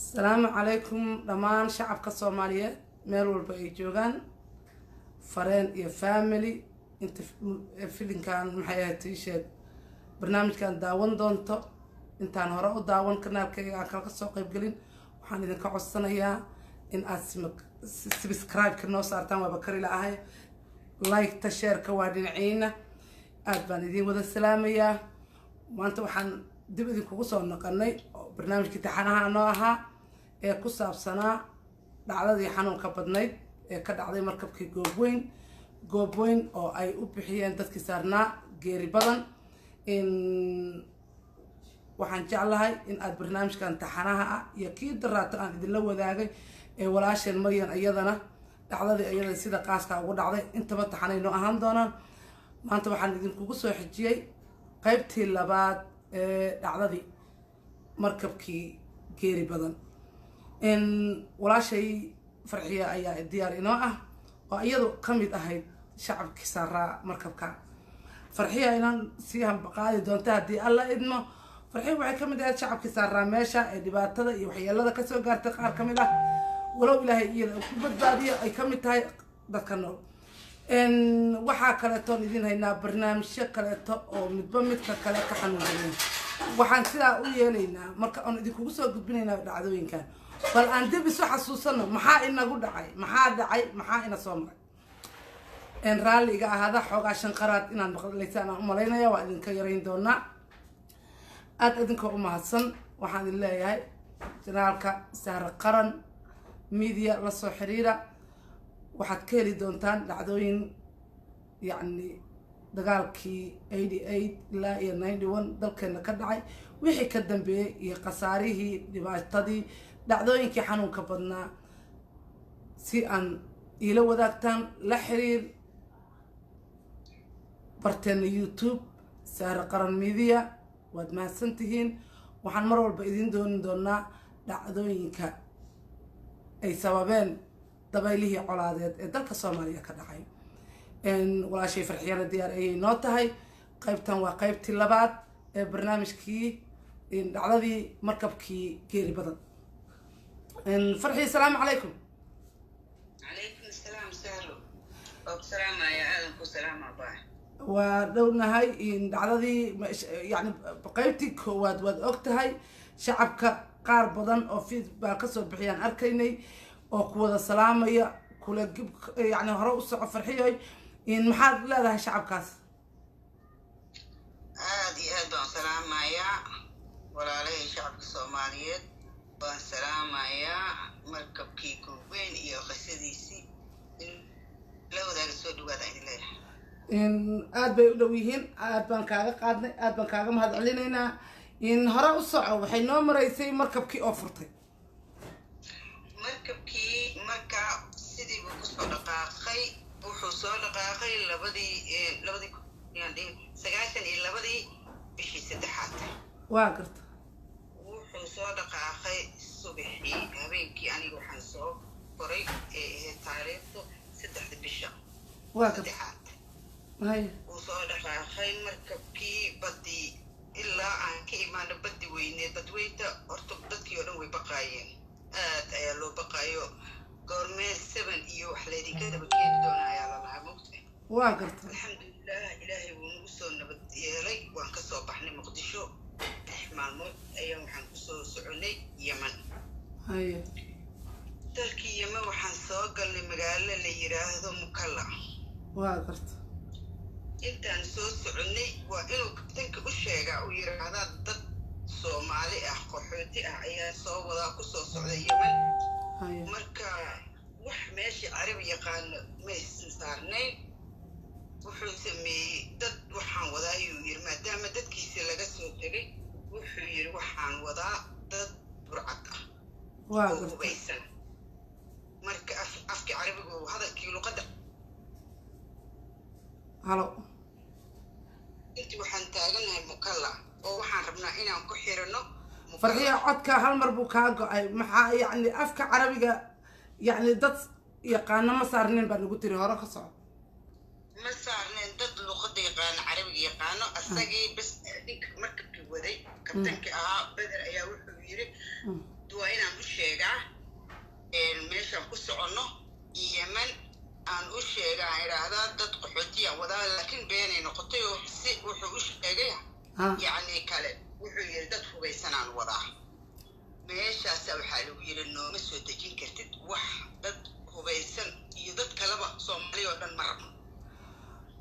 Asalaamu calaykum dhammaan shacabka Soomaaliyeed meel walba ay joogaan, friend iyo family. Inta filinkan, maxay ahayd, ii sheeg, barnaamijkan daawan doonto, intaan hore u daawan kanaalkayga aan kala soo qaybgelin, waxaan idinka codsanayaa in aad subscribe-ka noo saartaan. Waaba kari la-ahay. Like-ta, share-ka waa dhinaciina. Aada baan idiin wada salaamayaa. Maanta waxaan dib idinkugu soo noqonay barnaamijkii taxanaha noo ahaa ee ku saabsanaa dhacdadii xanuunka badnayd ee ka dhacday markabkii Goobweyn, Goobweyn oo ay u bixiyeen dadkii saarnaa geeri badan. Waxaan jeclahay in aad barnaamijkan taxanaha ah iyo kii daraato aan idinla wadaagay ee walaasheen Maryan, iyadana dhacdadii iyada sida qaaska ugu dhacday, intaba taxanay noo ahaan doonaan. Maanta waxaan idinkugu soo xijiyey qaybtii labaad ee dhacdadii markabkii geeri badan. Walaashay Farxiya ayaa diyaar inoo ah oo iyadu ka mid ahayd shacabkii saaraa markabka. Farxiya inaan sii hambaqaadi doonta haddii Alla idmo. Farxiya waxay ka mid ahayd shacabkii saaraa meesha ee dhibaatada iyo waxyeelada kasoo gaartay qaar ka mid ah, walow Ilaahay iyada ku badbaadiyo ay ka mid tahay dadka nool. Waxaa kaleetoon idin haynaa barnaamijyo kaleeto oo midba midka kale ka xanuunbadan. Waxaan sidaa u yeelaynaa marka oon idinkugu soo gudbinaynaa dhacdooyinkan, bal aan dib isu xasuusano maxaa inagu dhacay, maxaa dhacay, maxaa ina soo maray. Raalli iga ahaada, xoogaa shanqaraad inaad maqlaysaan aan umalaynaya, waa idinka yarayn doonaa. Aada idinkoo u mahadsan, waxaan idin leeyahay channel-ka Sahre Qaran Media la soo xiriira. Waxaad ka heli doontaan dhacdooyin, yacni dagaalkii 88 ilaa iyo 91 dalkeena ka dhacay, wixii ka dambeeyey iyo khasaarihii, dhibaatadii, dhacdooyinkii xanuunka badnaa. Si aan iila wadaagtaan, la xiriir barteena YouTube Sahre Qaran Media. Waad mahadsan tihiin. Waxaan mar walba idiin dooni doonaa dhacdooyinka ay sababeen dabaylihii colaadeed ee dalka Soomaaliya ka dhacay. Walaashay Farxiyana diyaar ayay noo tahay. Qaybtan waa qaybtii labaad ee barnaamijkii dhacdadii markabkii geeri badan. Farxiya, asalaamu calaykum. Calaykum asalaam Sahro, oo ku salaamaya, aadan ku salaama baa. Waa dhownahay. Dhacdadii, yani qaybtii koowaad waad og tahay, shacabka qaar badan oo feedback kasoo bixiyaan arkaynay oo ku wada salaamaya, kula gib, yani hore u soco Farxiyoy. Maxaad leedahay shacabkaas? Aada iyo aad baan salaamayaa walaalahii shacabka Soomaaliyeed, baan salaamayaa. Markabkii Goobweyn iyo qisadiisii la wadaaga, soo dhawaada idin leeyahay. Aad bay u dhow yihiin. Aad baan kaaga qaadnay, aad baan kaaga mahad celinaynaa. Hore u soco, waxay noo maraysay markabkii oo furtay. Markabkii marka sidii buu kusoo dhaqaaqay. Wuxuu soo dhaqaaqay labadii 92-dii bishii saddexaad. Waa garta. Wuxuu soo dhaqaaqay subaxii, habeenkii aniga waxaan soo koray ee ahayd taariikhdu 3-da bisha Waa garta. saddexaad. Hay. Wuu soo dhaqaaqay markabkii badii ilaa aan ka imaano baddi weyneed. Badweynta horta dadkii oo dhan way baqaayeen, aad ayaa loo baqaayo. Goormee seven iyo wax laydinka daba keeni doona ayaa la lahaa, mugta. Waa garta. Alxamdulilah, Ilaahay wuu nagu soo nabad yeelay. Waan kasoo baxnay Muqdisho, 6 maalmood ayaan waxaan kusoo soconay Yemen. Dalkii Yemen waxaan soo galnay magaalo la yiraahdo Mukalla. Waa garta. Intaan soo soconay waa inuu kabtanka u sheegaa, uu yiraahdaa dad Soomaali ah, qaxooti ah ayaa soo wadaa, kusoo socda Yemen. Marka wax meeshii Carabi yaqaano maysan saarnayn. Wuxuu sameeyey, dad waxaan wadaa ayuu yiri, maadaama dadkiisi laga soo tegay, wuxuu yiri waxaan wadaa dad burcad ah oo hubaysan. Marka afkii Carabigu hadalkii luqadda Halo. Intii waxaan taaganahay Mukalla oo waxaan rabnaa inaan ku xirano. Farxiya, codka hal mar buu kaa go-ay. Maxaa, yacni afka Carabiga, yacni dad yaqaano ma saarnin baa nagu tiri, hore ka soco. Ma saarneen dad luqadda yaqaano, Carabiga yaqaano. Asagii bas, ninka markabkii waday, kabtankii ahaa Beder, ayaa wuxuu yiri Waa inaan u sheegaa meeshaan ku soconno, Yemen aan u sheegaa, aan idhaahdaa dad qaxootiyaan wadaa. Laakiin beenay noqotay oo si wuxuu u sheegay yacni kale, wuxuu yidhi dad hubaysanaan wadaa. Meeshaasa waxaa lagu yidhi nooma soo dejin kartid wax dad hubaysan iyo dad kaleba, Soomaali oo dhan ma rabno.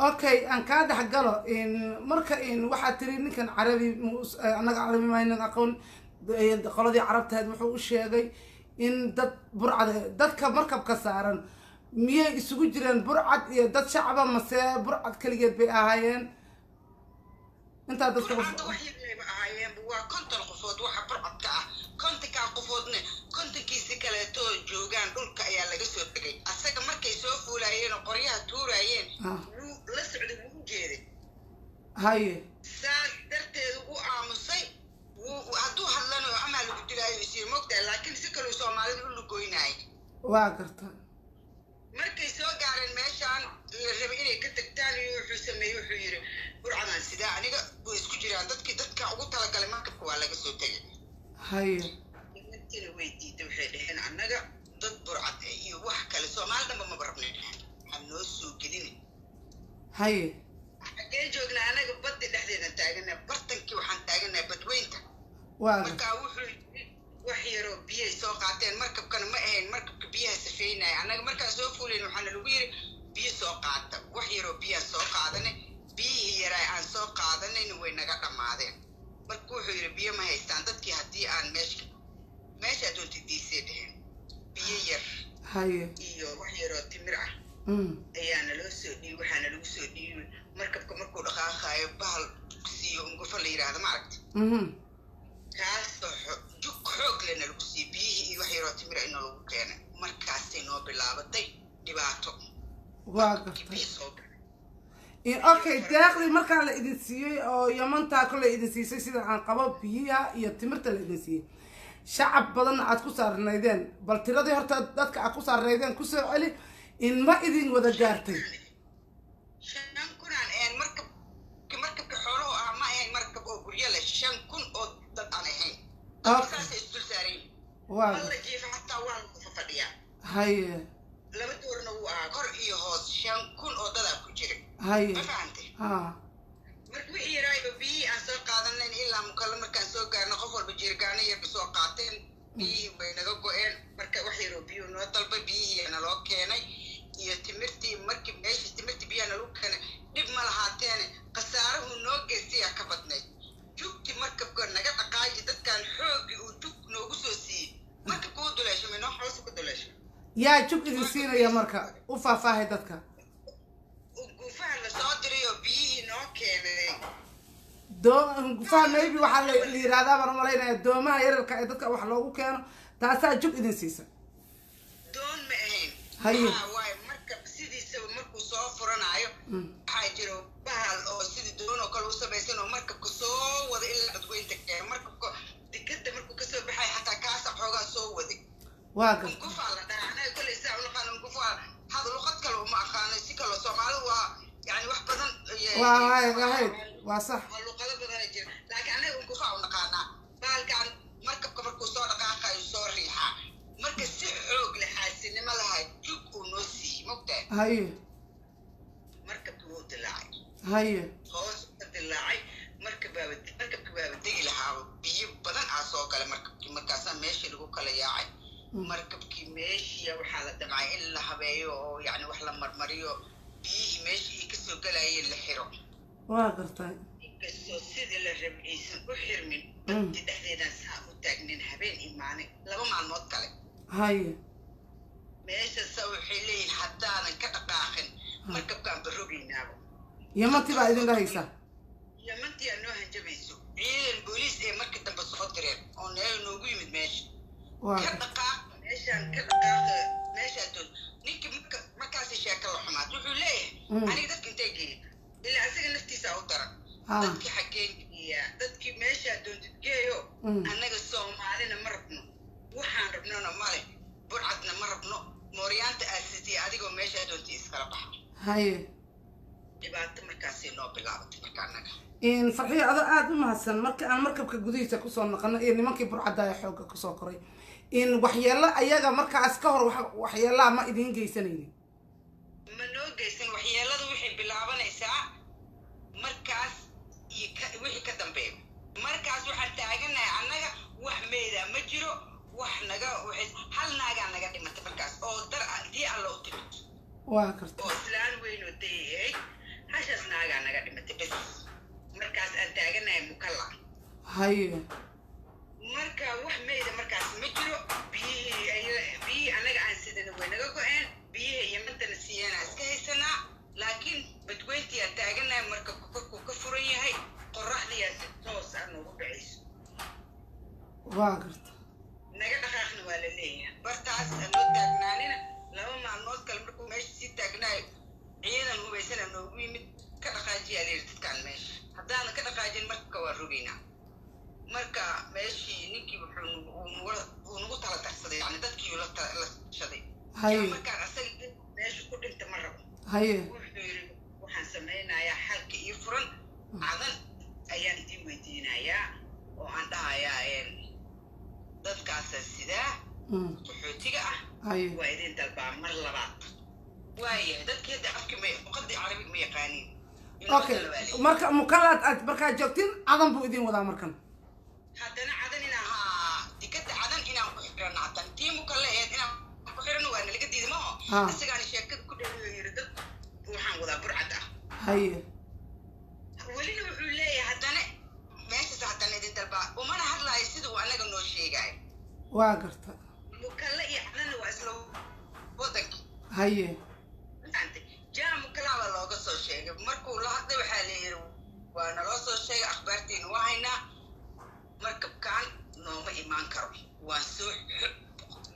Okay, aan kaa dhex galo. Marka waxaad tiri ninkan Carabi, annaga Carabi maynan aqoon. Qoladii Carabtahayd wuxuu u sheegay in dad burcad. Dadka markabka saaran miyay isugu jireen burcad iyo dad shacaba, mase burcad keligeed bay ahaayeen intaa dadka? Burcadda wax yarlayba ahaayeenba, waa 50 qofood waxa burcadka ah. 50-kaa qofoodna 50-kiisi kaleeto joogaan dhulka ayaa laga soo tegay. Asaga markay soo fuulaayeen oo qoryaha tuuraayeen wuu la socday, wuu u jeeday. Saas darteed u aamusay. Wuu hadduu hadlano amaa lagu dilaayo isii mogtahay, laakiin si kaluu Soomaalida u lugoynaayay. Waa garta. Markay soo gaareen meeshaan la rabay inay ka tagtaan iyo wuxuu sameeyey, wuxuu yidhi burcadan sidaa aniga way isku jiraan dadkii dadka ugu talagalay markabka waa laga soo tegay. Nimantiina way diiday, waxay dhaheen annaga dad burcad iyo wax kale Soomaali dhanba maba rabnay dhaheen, ha noo soo gelina. Xaggee joognaa anaga? Baddi dhexdeedan taaganaa, bartankii waxaan taaganaa badweynta. Markaa wuxuu yidhi wax yaroo biyay soo qaateen, markabkana ma ahayn markabka biyaha safeynaya. Annaga markaan soo fuulayn waxaana lagu yidhi biyo soo qaata. Wax yaroo biyaha soo qaadanay, biyihii yaraa aan soo qaadanayna way naga dhammaadeen. Marka wuxuu yidhi biyo ma haystaan dadkii haddii aan meesha meeshaa doonta diisay dheheen, biyo yar iyo wax yaroo timir ah ayaana loo soo dhiibay. Waxaana lagu soo dhiibay markabka markuu dhaqaaqaayo bahal siiyo ungufo la yidhaahdo, maaragta, kaasoo jug xoog lena lagu siiyey biyihii iyo wax yaroo timira ina lagu keenay. Markaasay noo bilaabatay dhibaato. Waa gartay. Okay, deeqdii markaa la idin siiyey oo Yamantaa kolley idin siisay, sida aan qabo biyaha iyo timirta la idin siiyey, shacab badanna aad ku saarnaydeen, bal tiradii horta dadka aad ku saarnaydeen kusoo celi, in ma idin wada gaartay? 5,000 aan ahayn. Markab markabka xooluhu ah ma ahayn markab oo guryo leh, 5,000 oo dad aan ahayn. Saasay isdul saarayn, ma la jiifa xataa, waa lagu fadhiyaa. Laba doorna wuu ahaa, kor iyo hoos, 5,000 oo dadaa ku jira. Ma fahantay? Marka wixii yaraayo biyihii aan soo qaadanayn ilaa Mukalla markaan soo gaarno, qof walba jiirgaano yarba soo qaateen, biyihii way naga go-een. Marka wax yaroo biyuhu noo dalbay, biyihii naloo keenay iyo timirtii. Markii meeshii timirtii biyaha nalagu keenay dhib ma lahaateene, khasaaruhu noo geystayaa ka badnayd. Jugti markabka naga dhaqaaji dadkan xoogii uu jug noogu soo siiyey, markabka u duleeshamay, noo hoos ku duleeshamay. Yaa jug idin siinaya marka? U faahfaahay dadka. Guufaha lasoo diray oo biyihii noo keenay. Gufaha maybe waxaa la yidhahdaa baan umalaynaya doomaha yararka ee dadka wax loogu keeno, taasaa jug idin siisa. Doon ma ahayn. Waayo markab sidiisaba markuu soo furanaayo waxaa jiro bahal oo sidii doon oo kale u samaysan oo markabka soo wada ilaa badweynta keeno. Markabka dekada markuu kasoo baxay xataa kaasa xoogaa soo waday. Waa garta. Ungufaa la dhahaa, anaga kolley saa unaqaan ungufaa, hada luqad kale uma aqaano, si kaloo Soomaalidu waa yani wax badan. Waa ahayd, waa sax. Waa luqado badana jira, laakiin anaga ungufaa u naqaanaa bahalkan. Markabka markuu soo dhaqaaqayo soo riixaa, marka si xoog leh xaasinimo lahaa jug uu noo siiyey, mogtahay. Markabki wuu dilaacay. Hoos ka dilaacay. Markabaaba markabki baaba degi lahaaba, biyo badan aa soo galay markabkii. Markaasaa meeshii lagu kala yaacay. Markabkii meeshiya waxaa la damcay in la habeeyo oo yani wax la marmariyo, biyihii meeshii ay kasoo galayeen la xiro. Waa gartay. Inkastoo sidii la rabay aysan u xirmin, baddi dhexdeedaan saa u taagnin habeen iyo maalin, 2 maalmood kale. Meesha sa waxay leeyihin haddaadan ka dhaqaaqin markabkaan barogaynaaba. Yamantii baa idin dhahaysa? Yamantii aa noo hanjabayso, ciidan booliis ee markii dambe soo direen oo neel noogu yimid meesha. Ka dhaqaaqa meeshaan, ka dhaqaaqa meeshaa doon. Ninkii marka markaasi sheeka la xumaad wuxuu leeyahay aniga dadka intay geeya, ilaa isaga naftiisa u daran. Dadkii xaggeen geeyaa? Dadkii meeshaa doontid geeyo. Annaga Soomaalina ma rabno, waxaan rabnona male, burcadna ma rabno, mooryaanta aasitiya adigoo meeshaa doontid iskala baxa. Dhibaato markaasay noo bilaabatay marka annaga. Farxiyo, adoo aada u mahadsan, marka aan markabka gudihiisa kusoo naqano iyo nimankii burcadda ee xoogga kusoo koray, in waxyeelo ayaga markaas ka hor waxyeelaha ma idiin geysanaynin? Ma noo geysan. Waxyeeladu waxay bilaabanaysaa markaas iyo wixii ka dambeeyo. Markaas waxaan taaganahay annaga, wax meyda ma jiro, wax naga hal naagaa naga dhimatay markaas oo dar tii Alla u timid. Waa karta. Oo islaan weyn oo dayay, hashaas naagaa naga dhimatay bes, markaas aan taaganahay Mukalla. Marka wax meyda markaas ma jiro. Biyihii annaga aan sidana way naga go-een, biyihii Yamantana siiyana iska haysanaa, laakiin badweyntii aan taaganahay, marka korkuu ka furan yahay, qoraxdiyaa si toos ah noogu dhacayso. Waa garta. Naga dhaqaaqna waa la leeyahay. Bartaas aan noo taagnaanina 2 maalmood kale markuu meesha sii taagnaayo, ciidan hubaysana noogu yimid. Ka dhaqaajiyaa la yidhi dadkaan meesha. Haddaanan ka dhaqaajin, marka waa rogaynaa. Marka meeshii ninkii wuxuu uu nagu tala darsaday, yani dadkii la tashaday. Markaan asaga meesha ku dhinta ma rabo. Wuxuu yidhi, waxaan samaynayaa xalka ii furan, Cadan ayaan idiin weydiinayaa oo aan dhahayaa dadkaasa sidaa qaxootiga ah waa idin dalbaa mar labaad. Waayahay, dadkii hadda afki ma luqadii Carabiga ma yaqaaniin. Okay, marka Mukalaad aad markaad joogtiin, Cadan buu idin wadaa markan? Haddana Cadan inaan, haa, dikada Cadan inaan ku xirano, hadan tii Mukalla aheyd inaan ku xirano waa nalaga diiday maho. Isagaana sheekada ku dheeyo yiri, dad waxaan wadaa burcad ah. Welina wuxuu leeyahay haddana meeshaas haddana idin dalbaa, umana hadlaayo sida uu anaga noo sheegaayo. Waa garta. Mukalla iyo Cadanna waa isla wadanki. Jaa Mukalaaba looga soo sheegay. Markuu la hadlay waxaa la yidhi, waa naloo soo sheegay, akhbaartiina waa haynaa, markabkaan nooma imaan karo. Waan soo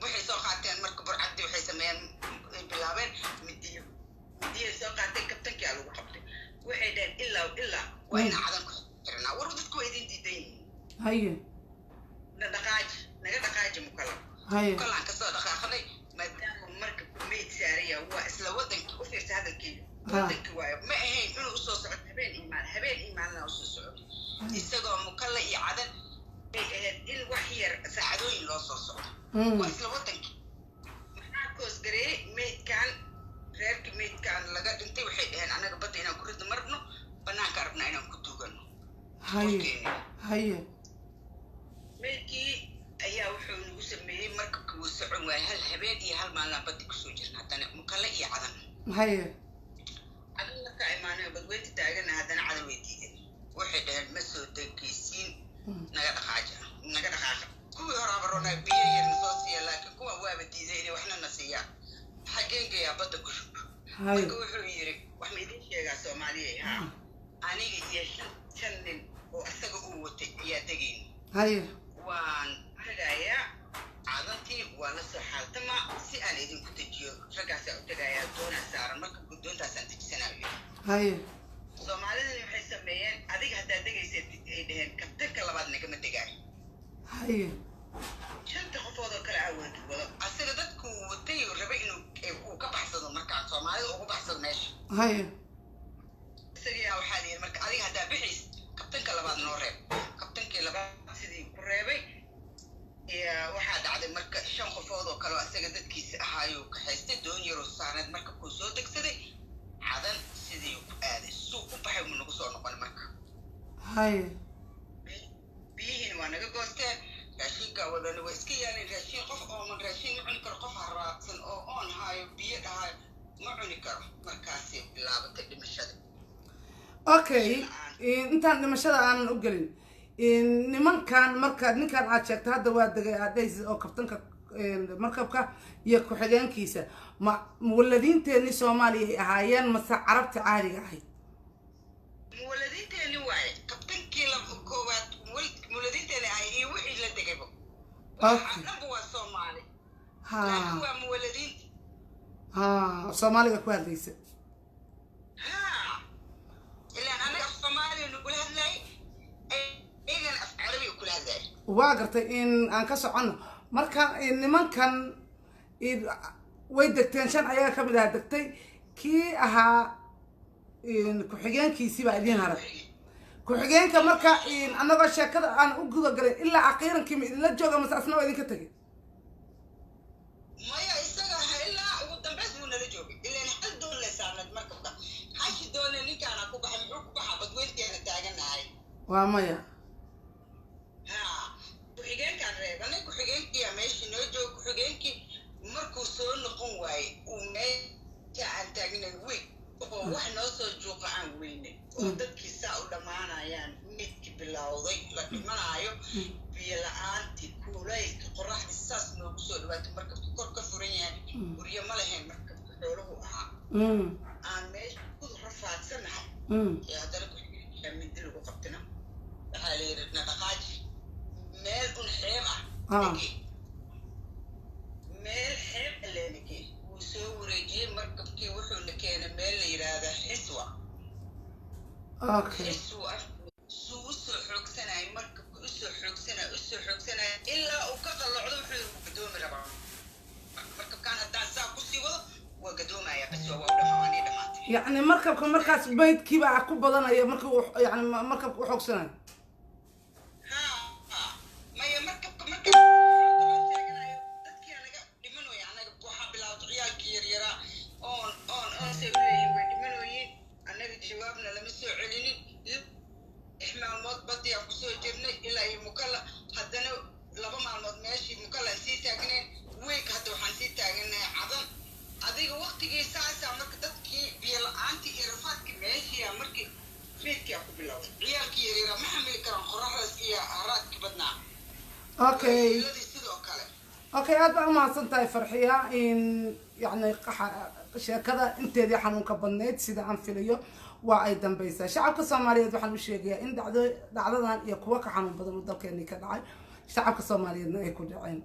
waxay soo qaateen marka burcaddii, waxay sameeyeen, bilaabeen midiyo, midiyay soo qaateen. Kabtankia lagu qabtay. Waxay dhaheen, ilaa ilaa waa inaan Cadan ku xirnaa. War dadku waa idin diidan yihiin. Na dhaqaaji, naga dhaqaaji Mukala. Mukalaan kasoo dhaqaaqnay maadaama markabku meyd saaraya, waa isla wadankii. U fiirsa hadalkeyga, wadankii waayo. Ma ahayn inuu usoo socdo habeen iyo maalin, habeen iyo maalina usoo socdo isagoo Mukalla iyo Cadan bay ahayd in wax yar saacadooyin loo soo socdo. Waa isla wadankii. Maxaa koosgareeyey meydkan? Reerkii meydkan laga dhintay waxay dhaheen, anaga badda inaan ku ridno marabno, banaanka rabnaa inaan ku duugano. Meydkii ayaa wuxuu nagu sameeyey, markabka wuu socon waayay. Hal habeen iyo hal maalina baddi kusoo jirna haddana Mukalla iyo Cadan. Cadan markaa imaanay, badweynta taagana, haddana Cadan way diideen. Waxay dhaheen, ma soo degeysiin, naga dhaqaaja, naga dhaqaaqa. Kuwii horaaba roonaa, biyo yarna soo siiya, laakiin kuwan waaba diiday inay waxna na siiyaan. Xaggeen geeyaa? Badda ku shub. Marka wuxuu yidhi, wax ma idiin sheegaa Soomaaliya? Haa. Aniga iyo shan nin oo isaga uu watay ayaa degayn. Waan tagayaa Cadantii, waa la soo xaaltama si aan idinku dejiyo. Raggaasaa u tagayaa, doonaa saaran marka doontaasaan dejisanayo. Soomaalidani waxay sameeyeen, adiga haddaad degaysa, ay dhaheen, kabtanka labaad nagama degaayo. Shanta qofood oo kale awood wado, asaga dadku watay oo rabay inuu uu ka baxsado, markaan Soomaalida ugu baxsado meesha. Isagiyaa waxaa la yidhi, marka adiga haddaa bixiis, kabtanka labaad noo reeb. Kabtankii labaad sidii ku reebay. Waxaa dhacday marka shan qofood oo kale oo asaga dadkiisa ahaayuu kaxaystay, doon yaroo saarneed marka kuu soo degsaday. Cadan sidii ku aaday, suu u baxay mu nagu soo noqon marka. Biyihiina waa naga goosteen, raashinka wadana waa iska yaalin. Raashin qof ooman raashin ma cuni karo, qof haraadsan oo oon haayo biyo dhahaayo ma cuni karo. Markaasay bilaabatay dhimashada. Okay, intaan dhimashada aanan u gelin, nimankan marka ninkan aad sheegtay hadda waa degay aad dhahaysid oo kabtanka markabka iyo ku-xigeenkiisa, ma muwaladiinteenii Soomaaliya ay ahaayeen mase Carabta caadiga ahayd? Muwaladiinteeni waaye. Kabtankii la koowaad muwaladiinteeni ahay iyo wixii la degaybo dhanba waa Soomaali, laakiin waa muwaladiinta. Ha, Soomaaliga ku hadlaysa. Ha, ilaan anaga af Soomaaliya nagula hadlaayay, iyagana af Carabiga kula hadlaayay. Waa gartay. In aan ka soconno marka, nimankan way degteen, shan ayaga ka mid aha degtay, kii ahaa Ku-xigeenkiisii baa idiin haray. Ku-xigeenka marka, annagoo sheekada aan u gudagalay, ilaa aqiirankii ma idinla jooga mase asna waa idinka tegay? Maya, isaga ilaa ugu dambeys buu nala joogay. Ilan hal doon le saarnayd markabka, hashi doone ninkaana ku baxay. Muxuu ku baxaa? Badweynteena taaganahay. Waa maya. Ha, ku-xigeenkaan reebanay. Ku-xigeenkiyaa meeshii noo jooga. Ku-xigeenkii markuu soo noqon waayey, uu meesha aan taagnayn weyn oo wax noo soo juuqa aan weynay, oo dadkii saa u dhammaanayaan, midkii bilowday, la dhimanaayo, biyo la-aantii, kuulaylka, qoraxdii saas noogu soo dhawaatay, markabka kor ka furan yahay, guryo ma lahayn markabka, xooluhu ahaa, aan meesha ku rafaadsanahay, ee haddana ku-xigeenkiyaa mindi lagu qabtina. Waxaa la yidhi, "Na dhaqaaji, meel un xeeb ah nagee." Meel xeeb ah leenagee. Wuu soo wareejiyey markabkii, wuxuuna keenay meel la yidhaahda Xiswa. Xiswa suu usoo xoogsanayay markabka, usoo xoogsanaya, usoo xoogsanaya, ilaa uu ka qallocdo. Wuxuu yidhi, "Gadoomi rabaa markabkaan, haddaan saa kusii wado waa gadoomaya." Bas, waa dhamaanay, dhamaatay. Yacni markabka markaas maydkiibaa ku badanaya marka uu, yani, markabka u xoogsanayo. Ha, maya, markabka marka loo sheeganayo, dadkii anaga dhimanooya. Anaga waxaa bilaawday ciyaalkii yaryaraa oon oon oon say u leeyihin, way dhimanooyiin. Annaga jawaabna lama soo celinin. 6 maalmood badiyaan kusoo jirnay ilaa iyo Mukalla. Haddana 2 maalmood meeshii Mukalla aan sii taagnayn, week hadda waxaan sii taaganahay Cadan. Adiga waqtigii saasaa marka dadkii biyo la-aantii iyo rafaadkii meeshii markii meydkaa ku bilowday, ciyaalkii yaryaraa ma xamili karaan qoraxdaas iyo haraadkii badnaa. Wiiladii sidoo kale. Okay, aad baa umahadsan tahay, Farxiya. In yani sheekada inteedii xanuunka badnayd, sida aan filayo, waa ay dambeysaa. Shacabka Soomaaliyeed waxaan u sheegayaa in dhacdo dhacdadan iyo kuwa ka xanuun badan oo dalkeenii ka dhacay, shacabka Soomaaliyeedna ay ku dhaceen.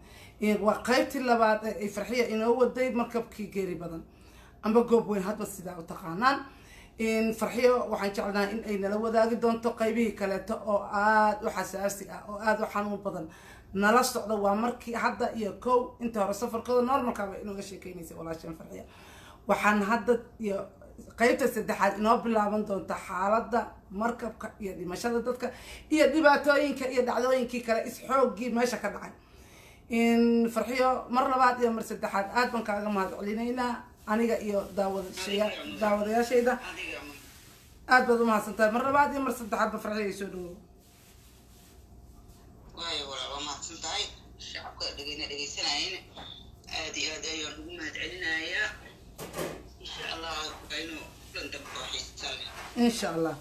Waa qaybtii labaad ee ay Farxiya inoo waday markabkii geeri badan amba goob weyn, hadba sidaa u taqaanaan. In Farxiyo waxaan jeclahay in ay nala wadaagi doonto qaybihii kaleeto oo aada u xasaasi ah oo aada u xanuun badan. Nala socda. Waa markii hadda iyo kow inta hore safarkooda normalkaaba inooga sheekeynaysa walaashan Farxiya. Waxaan hadda iyo qaybta saddexaad inoo bilaaban doonta xaaladda markabka iyo dhimashada dadka iyo dhibaatooyinka iyo dhacdooyinkii kale, is-xooggii meesha ka dhacay. In Farxiyo, mar labaad iyo mar saddexaad aad baan kaaga mahad celinaynaa, aniga iyo daawadayaashayda. Adiga. Aad baad umahadsan tahay mar labaad iyo mar saddexaadba. Farxiyo, ay soo dhawow. Waayo walaa, waa mahadsan tahay. Shacabka dhegeyna dhegeysanayana aad iyo aad ayaan ugu mahad celinayaa. Insha Allah aynu kulan dambe oo xiisa leh. Insha Allah.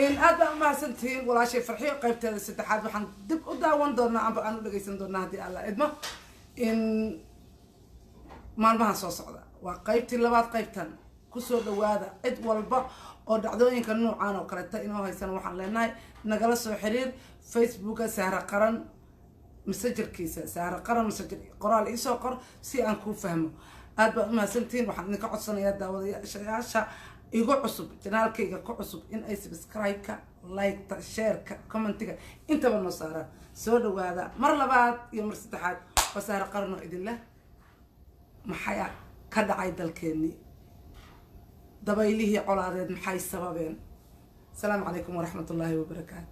In aad baa umahadsan tihiin. Walaashay Farxiyo qaybteeda saddexaad waxaan dib u daawan doonaa amba aan u dhegeysan doonaa, haddii Alla idmo, in maalmaha soo socda. Waa qaybtii labaad qaybtan. Kusoo dhawaada. Cid walba oo dhacdooyinka noocaan oo kaleeta inoo haysan, waxaan leenahay nagala soo xiriir Facebooka Sahra Qaran, Messengerkiisa Sahra Qaran Messenger, qoraal iisoo qor si aan kuu fahmo. Aad baad umahadsantihiin. Waxaan idinka codsanayaa daawadayaasha igu cusub, channelkayga ku cusub, in ay subscribe-ka, like-ta, share-ka, commentiga intaba noo saaraan. Soo dhawaada mar labaad iyo mar saddexaad. Waa Sahra Qaran oo idin leh: maxay ka dhacay dalkeenii? Dabaylihii colaadeed maxay sababeen? Asalaamu calaykum waraxmat ullaahi wabarakaatu.